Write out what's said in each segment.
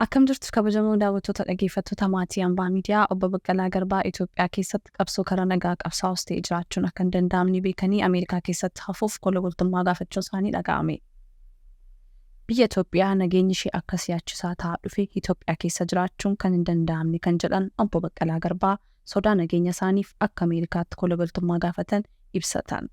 Akkam jirtu kabajamoo daawwattoota, dhaggeeffattoota maatii Hambaa Miidiyaa. Obbo Baqqalaa Garbaa Itoophiyaa keessatti qabsoo karaa nagaa qabsaa'us ta'e jiraachuun akka hin danda'amne beekanii Ameerikaa keessatti hafuuf kola galtummaa gaafachuun isaanii dhaga'ame. Biyya Itoophiyaa nageenyi ishee akka siyaachisaa ta'aa dhufe Itoophiyaa keessa jiraachuun kan hin danda'amne kan jedhan Obbo Baqqalaa Garbaa sodaa nageenya isaaniif akka Ameerikaatti kola galtummaa gaafatan ibsatan.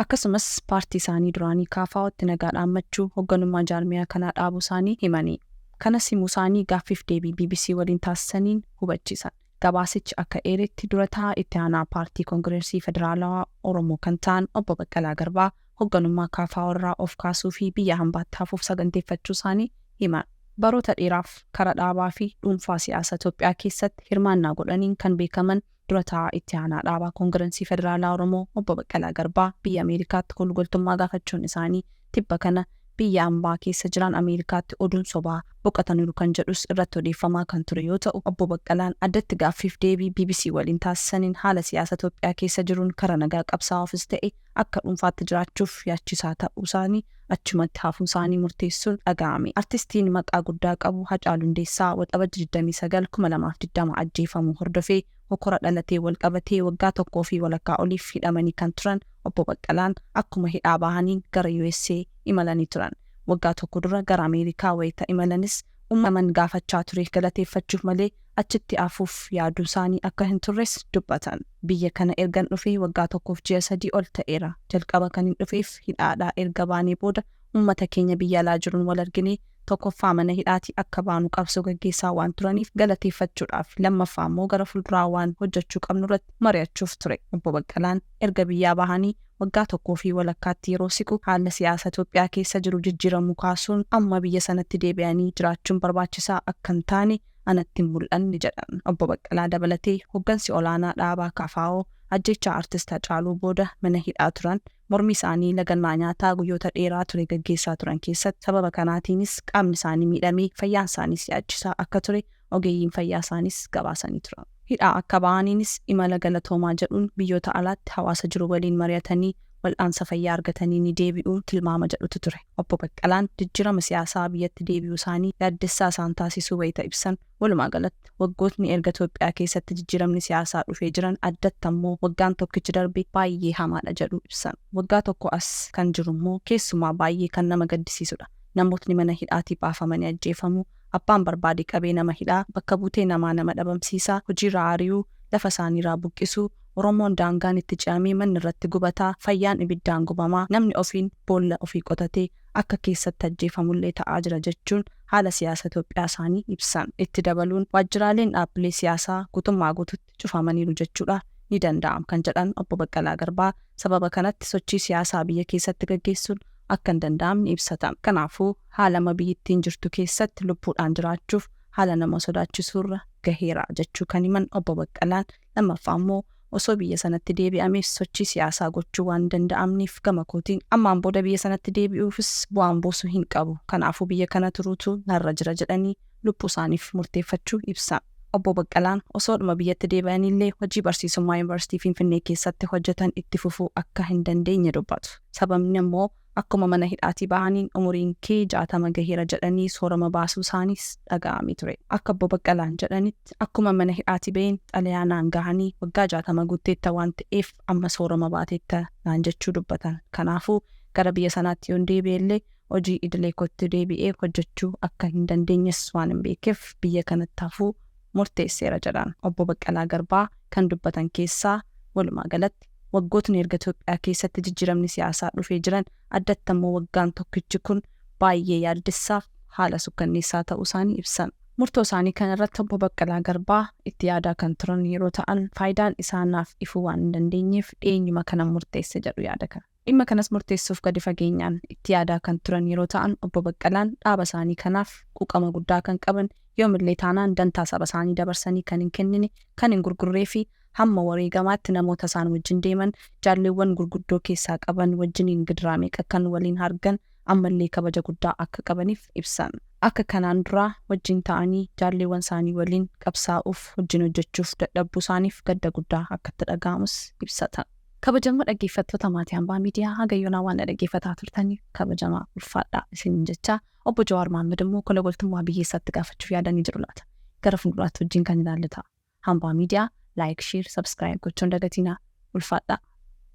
Akkasumas paartii isaanii duraanii KFO'tti nagaa dhaammachuu hoogganummaa jaarmiyaa kanaa dhaabuu isaanii himanii. Kanas himuu isaanii gaaffiif deebii BBC waliin taasisaniin hubachiisan. Gabaasichi akka eeretti, dura taa'aa itti aanaa Paartii Koongireesii Federaalawaa Oromoo kan ta'an Obbo Baqqalaa Garbaa hoogganummaa KFO irraa of kaasuu fi biyya hambaatti hafuuf saganteeffachuu isaanii himan. Baroota dheeraaf karaa dhaabaa fi dhuunfaa siyaasa Itoophiyaa keessatti hirmaannaa godhaniin kan beekaman dura taa'aa itti aanaa dhaabaa Koongireesii Federaalaa Oromoo Obbo Baqqalaa Garbaa biyya Ameerikaatti koolgaltummaa gaafachuun isaanii tibba kana biyya hambaa keessa jiran Ameerikaatti oduun sobaa boqotaniiru kan jedhus irratti odeeffamaa kan ture yoo ta'u, Obbo Baqqalaan addatti gaaffiif deebii BBC waliin taasisaniin haala siyaasa Itoophiyaa keessa jiruun karaa nagaa qabsaa'uufis ta'e akka dhuunfaatti jiraachuuf yaachisaa ta'uu isaanii achumatti hafuu isaanii murteessuun dhaga'ame. Artistiin maqaa guddaa qabu Hacaaluu Hundeessaa Waxabajji 29 2020 ajjeefamuu hordofee hokora dhalatee wal qabatee waggaa tokkoo fi walakkaa oliif hidhamanii kan turan Obbo Baqqalaan akkuma hidhaa bahaniin gara USA imalanii turan. Waggaa tokko dura gara Ameerikaa wayita imalanis uummaman gaafachaa ture galateeffachuuf malee achitti hafuuf yaaduu isaanii akka hin turres dubbatan. Biyya kana ergan dhufee waggaa tokkoof ji'a 3 ol ta'eera. Jalqaba kan hin dhufeef hidhaadhaa erga baanee booda uummata keenya biyya alaa jiruun wal arginee, tokkoffaa mana hidhaatii akka baanu qabsoo gaggeessaa waan turaniif galateeffachuudhaaf, lammaffaa immoo gara fuulduraa waan hojjechuu qabnu irratti mari'achuuf ture. Obbo Baqqalaan erga biyyaa bahanii waggaa tokkoo fi walakkaatti yeroo siqu haala siyaasa Itoophiyaa keessa jiru jijjiiramuu kaasuun amma biyya sanatti deebi'anii jiraachuun barbaachisaa akka hin taane anatti hin mul'anne jedhan. Obbo Baqqalaa dabalatee hooggansi olaanaa dhaabaa KFO ajjeechaa artist Hacaaluu booda mana hidhaa turan, mormii isaanii lagannaa nyaataa guyyoota dheeraa ture gaggeessaa turan keessatti sababa kanaatiinis qaamni isaanii miidhamee fayyaan isaaniis yaachisaa akka ture ogeeyyiin fayyaa isaaniis gabaasanii turan. Hidhaa akka bahaniinis imala galatoomaa jedhuun biyyoota alaatti hawaasa jiru waliin mari'atanii wal'aansa fayyaa argatanii ni deebi'uu tilmaama jedhutu ture. Obbo Baqqalaan jijjiirama siyaasaa biyyatti deebi'uu isaanii yaaddessaa isaan taasisuu wayita ibsan, walumaa galatti waggootni erga Itoophiyaa keessatti jijjiiramni siyaasaa dhufee jiran, addatti ammoo waggaan tokkichi darbe baay'ee hamaadha jedhu ibsan. Waggaa tokko as kan jiru immoo keessumaa baay'ee kan nama gaddisiisudha. Namootni mana hidhaatii baafamanii ajjeefamu, abbaan barbaade qabee nama hidhaa, bakka buutee namaa nama dhabamsiisaa, hojiirraa ari'uu, lafa isaaniirraa buqqisuu, Oromoon daangaan itti ce'amee manni irratti gubataa, fayyaan ibiddaan gubamaa, namni ofiin boolla ofii qotatee akka keessatti ajjeefamullee ta'aa jira jechuun haala siyaasa Itoophiyaa isaanii ibsan. Itti dabaluun waajjiraaleen dhaabbilee siyaasaa guutummaa guututti cufamaniiru jechuudha ni danda'am kan jedhan Obbo Baqqalaa Garbaa, sababa kanatti sochii siyaasaa biyya keessatti gaggeessuun akka hin danda'amne ibsatan. Kanaafuu haalama biyyittiin jirtu keessatti lubbuudhaan jiraachuuf haala nama sodaachisuurra gaheera jechuu kan himan Obbo Baqqalaan, lammaffaa immoo osoo biyya sanatti deebi'amees sochii siyaasaa gochuu waan hin danda'amneef gama kootiin ammaan booda biyya sanatti deebi'uufis bu'aan buusu hin qabu. Kanaafuu biyya kana turuutu narra jira jedhanii lubbuu isaaniif murteeffachuu ibsan. Obbo Baqqalaan osoodhuma biyyatti deebi'anillee hojii barsiisummaa Yuunivarsiitii Finfinnee keessatti hojjetan itti fufuu akka hin dandeenye dubbatu. Sababni immoo akkuma mana hidhaatii bahaniin umuriin kee 60 gaheera jedhanii soorama baasuu isaaniis dhaga'amee ture. Akka Obbo Baqqalaan jedhanitti, akkuma mana hidhaatii baheen xalayaa naan gahanii waggaa 60 guutteetta waan ta'eef amma soorama baateetta naan jechuu dubbatan. Kanaafuu gara biyya sanaatti yoon deebi'ellee hojii idilee kootti deebi'ee hojjechuu akka hin dandeenyes waan hin beekeef biyya kanatti hafuu murteesseera jedhan. Obbo Baqqalaa Garbaa kan dubbatan keessaa walumaa galatti waggootni erga Itoophiyaa keessatti jijjiiramni siyaasaa dhufee jiran, addatti ammoo waggaan tokkichi kun baay'ee yaaddessaaf haala sukkanneessaa ta'uu isaanii ibsan. Murtoo isaanii kana irratti Obbo Baqqalaa Garbaa itti yaadaa kan turan yeroo ta'an, faayidaan isaa naaf ifuu waan hin dandeenyeef dhiyeenyuma kanan murteesse jedhu yaada kana. Dhimma kanas murteessuuf gadi fageenyaan itti yaadaa kan turan yeroo ta'an, Obbo Baqqalaan dhaaba isaanii kanaaf quuqama guddaa kan qaban, yoomillee taanaan dantaa saba isaanii dabarsanii kan hin kennine, kan hin gurgurree fi hamma wareegamaatti namoota isaan wajjin deeman, jaalleewwan gurguddoo keessaa qaban wajjiniin gidiraa meeqa kan waliin argan ammallee kabaja guddaa akka qabaniif ibsan. Akka kanaan duraa wajjin ta'anii jaalleewwan isaanii waliin qabsaa'uuf wajjin hojjechuuf dadhabbuu isaaniif gadda guddaa akka itti dhaga'amus ibsatan. Kabajamoo dhaggeeffattoota maatii hambaa miidiyaa hagayyoonaa waan dhaggeeffataa turtaniif kabajamaa ulfaadhaa isin jecha obbo Jawaar Mohaammed immoo kola galtummaa biyyeessatti gaafachuuf yaadanii jiru laata. Gara fuulduraatti wajjin kan ilaallu ta'a. Hambaa miidiyaa like, share, subscribe gochuun dagatinaa ulfaadhaa.